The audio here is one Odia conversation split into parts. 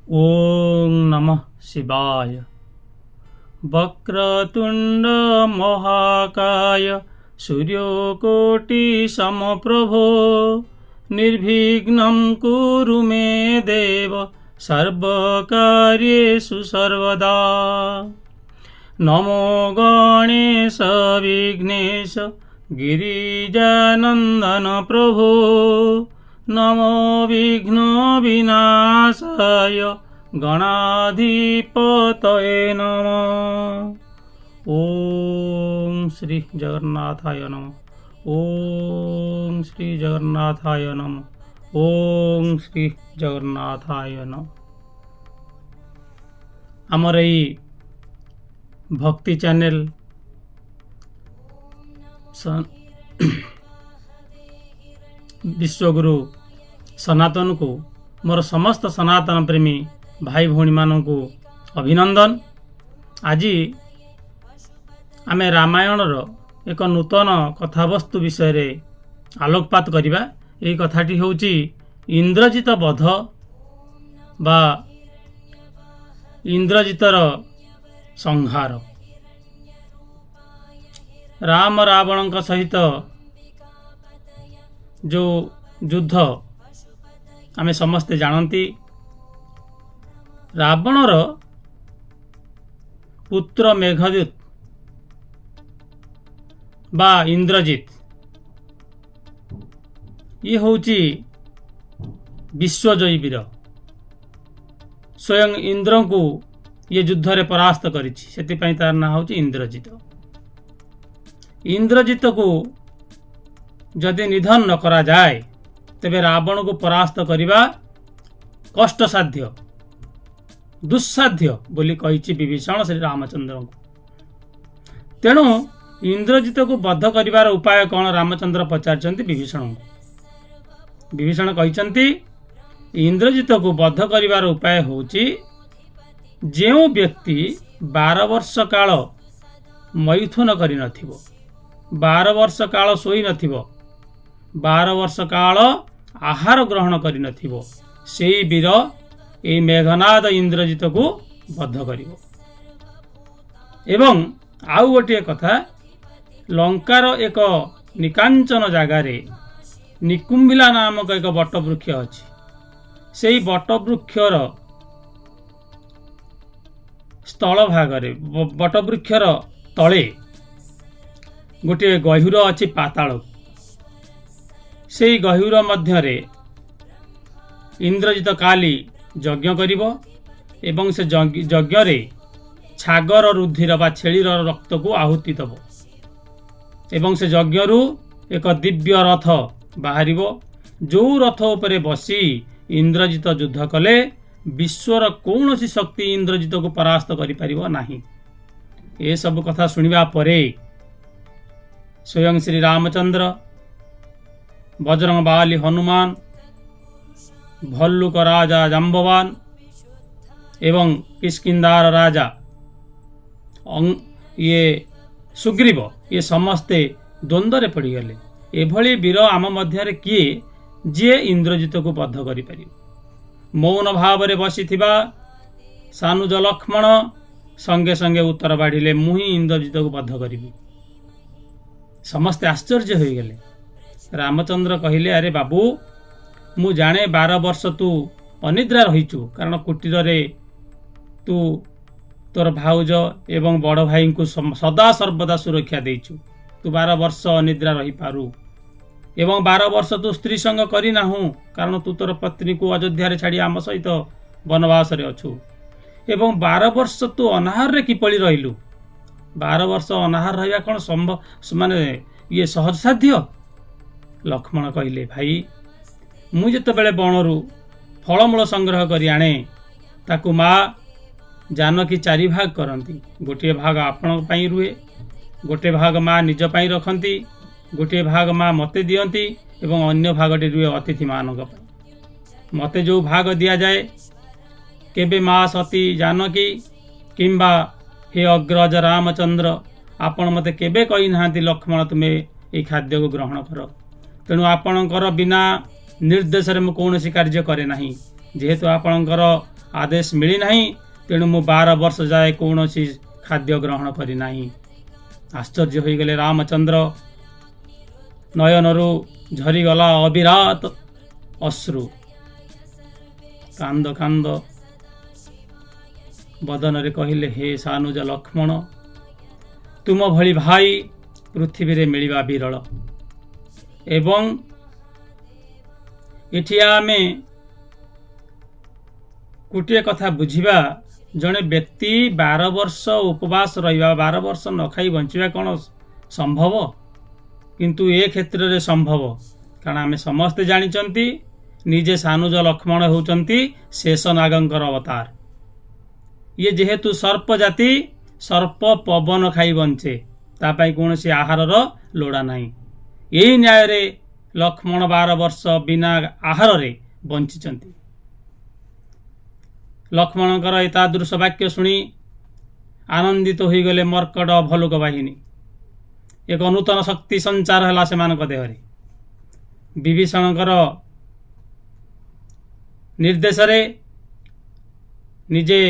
ଓଁ ନମଃ ଶିବାୟ। ବକ୍ରତୁଣ୍ଡ ମହାକାୟ ସୂର୍ଯ୍ୟକୋଟି ସମପ୍ରଭୋ ନିର୍ବିଘ୍नं କୁରୁ ମେ ଦେବ ସର୍ବକାର୍ୟେଷୁ ସର୍ବଦା। ନମୋ ଗଣେଶ ବିଘ୍ନେଶ ଗିରିଜାନନ୍ଦନ ପ୍ରଭୋ ନମୋ ବିଘ୍ନ ବିନାଶାୟ ଗଣାଧିପତୟେ ନମଃ। ଓଁ ଶ୍ରୀ ଜଗନ୍ନାଥାୟ ନମଃ। ଓଁ ଶ୍ରୀ ଜଗନ୍ନାଥାୟ ନମଃ। ଓଁ ଶ୍ରୀ ଜଗନ୍ନାଥାୟ ନମଃ। ଆମର ଏଇ ଭକ୍ତି ଚ୍ୟାନେଲ ବିଶ୍ୱଗୁରୁ ସନାତନକୁ ମୋର ସମସ୍ତ ସନାତନ ପ୍ରେମୀ ଭାଇ ଭଉଣୀମାନଙ୍କୁ ଅଭିନନ୍ଦନ। ଆଜି ଆମେ ରାମାୟଣର ଏକ ନୂତନ କଥାବସ୍ତୁ ବିଷୟରେ ଆଲୋକପାତ କରିବା। ଏହି କଥାଟି ହେଉଛି ଇନ୍ଦ୍ରଜିତ ବଧ ବା ଇନ୍ଦ୍ରଜିତର ସଂହାର। ରାମ ରାବଣଙ୍କ ସହିତ ଯେଉଁ ଯୁଦ୍ଧ ଆମେ ସମସ୍ତେ ଜାଣନ୍ତି, ରାବଣର ପୁତ୍ର ମେଘଦୂତ ବା ଇନ୍ଦ୍ରଜିତ, ଇଏ ହେଉଛି ବିଶ୍ୱଜୟୀ ବୀର। ସ୍ୱୟଂ ଇନ୍ଦ୍ରଙ୍କୁ ଇଏ ଯୁଦ୍ଧରେ ପରାସ୍ତ କରିଛି, ସେଥିପାଇଁ ତାର ନାଁ ହେଉଛି ଇନ୍ଦ୍ରଜିତ। ଇନ୍ଦ୍ରଜିତକୁ ଯଦି ନିଧନ ନ କରାଯାଏ, ତେବେ ରାବଣକୁ ପରାସ୍ତ କରିବା କଷ୍ଟସାଧ୍ୟ, ଦୁଃସାଧ୍ୟ ବୋଲି କହିଛି ବିଭୀଷଣ ଶ୍ରୀ ରାମଚନ୍ଦ୍ରଙ୍କୁ। ତେଣୁ ଇନ୍ଦ୍ରଜିତକୁ ବଧ କରିବାର ଉପାୟ କ'ଣ, ରାମଚନ୍ଦ୍ର ପଚାରିଛନ୍ତି ବିଭୀଷଣଙ୍କୁ। ବିଭୀଷଣ କହିଛନ୍ତି, ଇନ୍ଦ୍ରଜିତକୁ ବଧ କରିବାର ଉପାୟ ହେଉଛି ଯେଉଁ ବ୍ୟକ୍ତି 12 ବର୍ଷ କାଳ ମୈଥୁନ କରିନଥିବ, 12 ବର୍ଷ କାଳ ଶୋଇନଥିବ, 12 ବର୍ଷ କାଳ ଆହାର ଗ୍ରହଣ କରିନଥିବ, ସେଇ ବୀର ଏଇ ମେଘନାଦ ଇନ୍ଦ୍ରଜିତକୁ ବଧ କରିବ। ଏବଂ ଆଉ ଗୋଟିଏ କଥା, ଲଙ୍କାର ଏକ ନିକାଞ୍ଚନ ଜାଗାରେ ନିକୁମ୍ଭିଲା ନାମକ ଏକ ବଟବୃକ୍ଷ ଅଛି। ସେଇ ବଟବୃକ୍ଷର ସ୍ଥଳ ଭାଗରେ, ବଟବୃକ୍ଷର ତଳେ ଗୋଟିଏ ଗହୀର ଅଛି ପାତାଳକୁ। ସେଇ ଗହୀର ମଧ୍ୟରେ ଇନ୍ଦ୍ରଜିତ କାଲି ଯଜ୍ଞ କରିବ ଏବଂ ସେ ଯଜ୍ଞରେ ଛାଗର ରୁଧିର ବା ଛେଳିର ରକ୍ତକୁ ଆହୁତି ଦେବ ଏବଂ ସେ ଯଜ୍ଞରୁ ଏକ ଦିବ୍ୟ ରଥ ବାହାରିବ, ଯେଉଁ ରଥ ଉପରେ ବସି ଇନ୍ଦ୍ରଜିତ ଯୁଦ୍ଧ କଲେ ବିଶ୍ୱର କୌଣସି ଶକ୍ତି ଇନ୍ଦ୍ରଜିତକୁ ପରାସ୍ତ କରିପାରିବ ନାହିଁ। ଏସବୁ କଥା ଶୁଣିବା ପରେ ସ୍ୱୟଂ ଶ୍ରୀ ରାମଚନ୍ଦ୍ର, ବଜରଙ୍ଗ ବାଲି ହନୁମାନ, ଭଲ୍ଲୁକ ରାଜା ଜାମ୍ବବାନ ଏବଂ କିଷ୍କିନ୍ଦାର ରାଜା ଇଏ ସୁଗ୍ରୀବ, ଇଏ ସମସ୍ତେ ଦ୍ୱନ୍ଦ୍ୱରେ ପଡ଼ିଗଲେ। ଏଭଳି ବୀର ଆମ ମଧ୍ୟରେ କିଏ, ଯିଏ ଇନ୍ଦ୍ରଜିତକୁ ବଧ କରିପାରିବ? ମୌନ ଭାବରେ ବସିଥିବା ସାନୁଜ ଲକ୍ଷ୍ମଣ ସଙ୍ଗେ ସଙ୍ଗେ ଉତ୍ତର ବାଢ଼ିଲେ, ମୁଁ ହିଁ ଇନ୍ଦ୍ରଜିତକୁ ବଧ କରିବି। ସମସ୍ତେ ଆଶ୍ଚର୍ଯ୍ୟ ହୋଇଗଲେ। ରାମଚନ୍ଦ୍ର କହିଲେ, ଆରେ ବାବୁ, ମୁଁ ଜାଣେ 12 ବର୍ଷ ତୁ ଅନିଦ୍ରା ରହିଛୁ, କାରଣ କୁଟୀରରେ ତୁ ତୋର ଭାଉଜ ଏବଂ ବଡ଼ ଭାଇଙ୍କୁ ସଦା ସର୍ବଦା ସୁରକ୍ଷା ଦେଇଛୁ। ତୁ 12 ବର୍ଷ ଅନିଦ୍ରା ରହିପାରୁ ଏବଂ 12 ବର୍ଷ ତୁ ସ୍ତ୍ରୀ ସଙ୍ଗ କରିନାହୁଁ, କାରଣ ତୁ ତୋର ପତ୍ନୀକୁ ଅଯୋଧ୍ୟାରେ ଛାଡ଼ି ଆମ ସହିତ ବନବାସରେ ଅଛୁ। ଏବଂ 12 ବର୍ଷ ତୁ ଅନାହାରରେ କିପରି ରହିଲୁ? 12 ବର୍ଷ ଅନାହାର ରହିବା କ'ଣ ସମ୍ଭବ, ମାନେ ଇଏ ସହଜ ସାଧ୍ୟ? ଲକ୍ଷ୍ମଣ କହିଲେ, ଭାଇ, ମୁଁ ଯେତେବେଳେ ବଣରୁ ଫଳମୂଳ ସଂଗ୍ରହ କରି ଆଣେ, ତାକୁ ମା ଜାନକୀ ଚାରି ଭାଗ କରନ୍ତି। ଗୋଟିଏ ଭାଗ ଆପଣଙ୍କ ପାଇଁ ରୁହେ, ଗୋଟିଏ ଭାଗ ମା ନିଜ ପାଇଁ ରଖନ୍ତି, ଗୋଟିଏ ଭାଗ ମା ମୋତେ ଦିଅନ୍ତି ଏବଂ ଅନ୍ୟ ଭାଗଟି ରୁହେ ଅତିଥିମାନଙ୍କ ପାଇଁ। ମୋତେ ଯେଉଁ ଭାଗ ଦିଆଯାଏ, କେବେ ମା ସତୀ ଜାନକୀ କିମ୍ବା ହେ ଅଗ୍ରଜ ରାମଚନ୍ଦ୍ର, ଆପଣ ମୋତେ କେବେ କହିନାହାନ୍ତି, ଲକ୍ଷ୍ମଣ, ତୁମେ ଏଇ ଖାଦ୍ୟକୁ ଗ୍ରହଣ କର। ତେଣୁ ଆପଣଙ୍କର ବିନା ନିର୍ଦ୍ଦେଶରେ ମୁଁ କୌଣସି କାର୍ଯ୍ୟ କରେ ନାହିଁ। ଯେହେତୁ ଆପଣଙ୍କର ଆଦେଶ ମିଳିନାହିଁ, ତେଣୁ ମୁଁ 12 ବର୍ଷ ଯାଏ କୌଣସି ଖାଦ୍ୟ ଗ୍ରହଣ କରିନାହିଁ। ଆଶ୍ଚର୍ଯ୍ୟ ହୋଇଗଲେ ରାମଚନ୍ଦ୍ର। ନୟନରୁ ଝରିଗଲା ଅବିରତ ଅଶ୍ରୁ। କାନ୍ଦ କାନ୍ଦ ବଦନରେ କହିଲେ, "ହେ ସାନୁଜ ଲକ୍ଷ୍ମଣ, ତୁମ ଭଳି ଭାଇ ପୃଥିବୀରେ ମିଳିବା ବିରଳ।" ଏବଂ ଏଠି ଆମେ ଗୋଟିଏ କଥା ବୁଝିବା। ଜଣେ ବ୍ୟକ୍ତି 12 ବର୍ଷ ଉପବାସ ରହିବା, 12 ବର୍ଷ ନ ଖାଇ ବଞ୍ଚିବା କ'ଣ ସମ୍ଭବ? କିନ୍ତୁ ଏ କ୍ଷେତ୍ରରେ ସମ୍ଭବ। କାରଣ ଆମେ ସମସ୍ତେ ଜାଣିଛନ୍ତି, ନିଜେ ସାନୁଜ ଲକ୍ଷ୍ମଣ ହେଉଛନ୍ତି ଶେଷନାଗଙ୍କର ଅବତାର। ଇଏ ଯେହେତୁ ସର୍ପ ଜାତି, ସର୍ପ ପବନ ଖାଇ ବଞ୍ଚେ, ତା ପାଇଁ କୌଣସି ଆହାରର ଲୋଡ଼ା ନାହିଁ। ଏଇ ନ୍ୟାୟରେ ଲକ୍ଷ୍ମଣ 12 ବର୍ଷ ବିନା ଆହାରରେ ବଞ୍ଚିଛନ୍ତି। ଲକ୍ଷ୍ମଣଙ୍କର ଏତାଦୃଶ ବାକ୍ୟ ଶୁଣି ଆନନ୍ଦିତ ହୋଇଗଲେ ମର୍କଟ ଭଲ୍ଲୁକ ବାହିନୀ। ଏକ ନୂତନ ଶକ୍ତି ସଞ୍ଚାର ହେଲା ସେମାନଙ୍କ ଦେହରେ। ବିଭୀଷଣଙ୍କର ନିର୍ଦ୍ଦେଶରେ ନିଜେ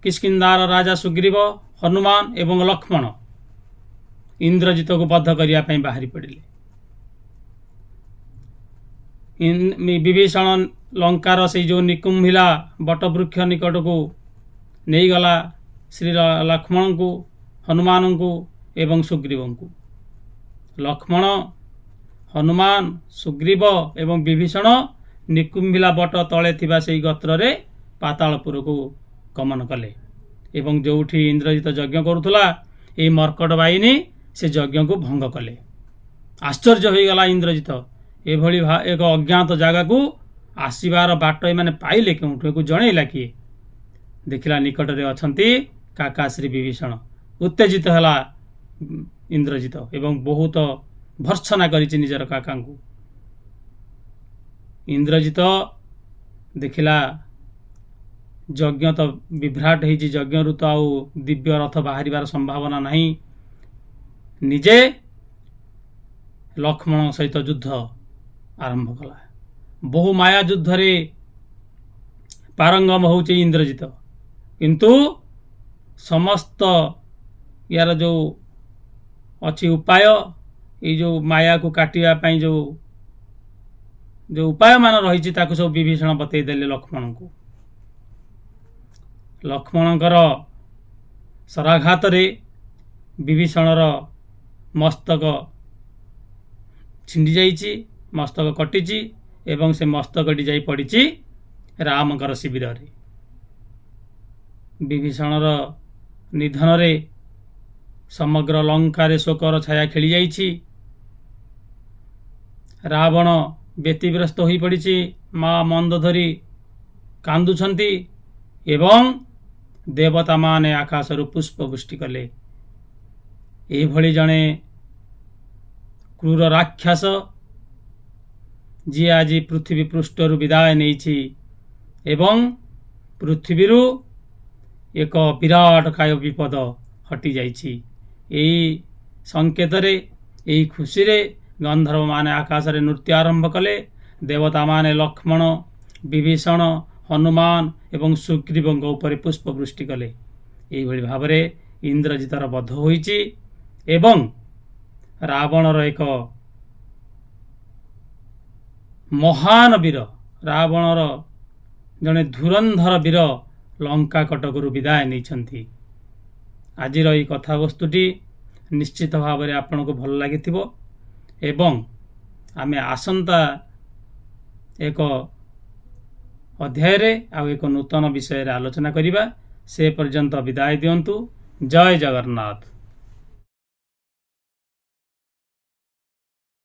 କିଷ୍କିନ୍ଦାର ରାଜା ସୁଗ୍ରୀବ, ହନୁମାନ ଏବଂ ଲକ୍ଷ୍ମଣ ଇନ୍ଦ୍ରଜିତକୁ ବଧ କରିବା ପାଇଁ ବାହାରି ପଡ଼ିଲେ। ବିଭୀଷଣ ଲଙ୍କାର ସେଇ ଯେଉଁ ନିକୁମ୍ଭିଲା ବଟବୃକ୍ଷ ନିକଟକୁ ନେଇଗଲା ଶ୍ରୀ ଲକ୍ଷ୍ମଣଙ୍କୁ, ହନୁମାନଙ୍କୁ ଏବଂ ସୁଗ୍ରୀବଙ୍କୁ। ଲକ୍ଷ୍ମଣ, ହନୁମାନ, ସୁଗ୍ରୀବ ଏବଂ ବିଭୀଷଣ ନିକୁମ୍ଭିଲା ବଟ ତଳେ ଥିବା ସେଇ ଗାତ୍ରରେ ପାତାଳପୁରକୁ ଗମନ କଲେ ଏବଂ ଯେଉଁଠି ଇନ୍ଦ୍ରଜିତ ଯଜ୍ଞ କରୁଥିଲା, ଏଇ ମର୍କଟ ବାହିନୀ ସେ ଯଜ୍ଞକୁ ଭଙ୍ଗ କଲେ। ଆଶ୍ଚର୍ଯ୍ୟ ହୋଇଗଲା ଇନ୍ଦ୍ରଜିତ। ଏଭଳି ଏକ ଅଜ୍ଞାତ ଜାଗାକୁ ଆସିବାର ବାଟ ଏମାନେ ପାଇଲେ କେଉଁଠୁ? ଏକୁ ଜଣେଇଲା କିଏ? ଦେଖିଲା ନିକଟରେ ଅଛନ୍ତି କାକା ଶ୍ରୀ ବିଭୀଷଣ। ଉତ୍ତେଜିତ ହେଲା ଇନ୍ଦ୍ରଜିତ ଏବଂ ବହୁତ ଭର୍ତ୍ସନା କରିଛି ନିଜର କାକାଙ୍କୁ। ଇନ୍ଦ୍ରଜିତ ଦେଖିଲା, ଯଜ୍ଞ ତ ବିଭ୍ରାଟ ହେଇଛି, ଯଜ୍ଞରୁ ତ ଆଉ ଦିବ୍ୟ ରଥ ବାହାରିବାର ସମ୍ଭାବନା ନାହିଁ। ନିଜେ ଲକ୍ଷ୍ମଣ ସହିତ ଯୁଦ୍ଧ ଆରମ୍ଭ କଲା। ବହୁ ମାୟା ଯୁଦ୍ଧରେ ପାରଙ୍ଗମ ହେଉଛି ଇନ୍ଦ୍ରଜିତ। କିନ୍ତୁ ସମସ୍ତ ୟାର ଯେଉଁ ଅଛି ଉପାୟ, ଏଇ ଯେଉଁ ମାୟାକୁ କାଟିବା ପାଇଁ ଯେଉଁ ଯେଉଁ ଉପାୟମାନ ରହିଛି, ତାକୁ ସବୁ ବିଭୀଷଣ ବତେଇ ଦେଲେ ଲକ୍ଷ୍ମଣଙ୍କୁ। ଲକ୍ଷ୍ମଣଙ୍କର ଶରାଘାତରେ ବିଭୀଷଣର ମସ୍ତକ ଛିଣ୍ଡି ଯାଇଛି, ମସ୍ତକ କଟିଛି ଏବଂ ସେ ମସ୍ତକଟି ଯାଇ ପଡ଼ିଛି ରାମଙ୍କର ଶିବିରରେ। ବିଭୀଷଣର ନିଧନରେ ସମଗ୍ର ଲଙ୍କାରେ ଶୋକର ଛାୟା ଖେଳିଯାଇଛି। ରାବଣ ବ୍ୟତିବ୍ୟସ୍ତ ହୋଇପଡ଼ିଛି। ମା ମନ୍ଦୋଦରୀ କାନ୍ଦୁଛନ୍ତି ଏବଂ ଦେବତାମାନେ ଆକାଶରୁ ପୁଷ୍ପ ବୃଷ୍ଟି କଲେ। ଏଇଭଳି ଜଣେ କ୍ରୂର ରାକ୍ଷସ, ଯିଏ ଆଜି ପୃଥିବୀ ପୃଷ୍ଠରୁ ବିଦାୟ ନେଇଛି ଏବଂ ପୃଥିବୀରୁ ଏକ ବିରାଟ କାୟ ବିପଦ ହଟିଯାଇଛି। ଏଇ ସଂକେତରେ, ଏଇ ଖୁସିରେ ଗନ୍ଧର୍ବମାନେ ଆକାଶରେ ନୃତ୍ୟ ଆରମ୍ଭ କଲେ। ଦେବତାମାନେ ଲକ୍ଷ୍ମଣ, ବିଭୀଷଣ, ହନୁମାନ ଏବଂ ସୁଗ୍ରୀବଙ୍କ ଉପରେ ପୁଷ୍ପ ବୃଷ୍ଟି କଲେ। ଏଇଭଳି ଭାବରେ ଇନ୍ଦ୍ରଜିତର ବଧ ହୋଇଛି ଏବଂ ରାବଣର ଏକ ମହାନ ବୀର, ରାବଣର ଜଣେ ଧୁରନ୍ଧର ବୀର ଲଙ୍କା କଟକରୁ ବିଦାୟ ନେଇଛନ୍ତି। ଆଜିର ଏଇ କଥାବସ୍ତୁଟି ନିଶ୍ଚିତ ଭାବରେ ଆପଣଙ୍କୁ ଭଲ ଲାଗିଥିବ ଏବଂ ଆମେ ଆସନ୍ତା ଏକ ଅଧ୍ୟାୟରେ ଆଉ ଏକ ନୂତନ ବିଷୟରେ ଆଲୋଚନା କରିବା। ସେ ପର୍ଯ୍ୟନ୍ତ ବିଦାୟ ଦିଅନ୍ତୁ। ଜୟ ଜଗନ୍ନାଥ।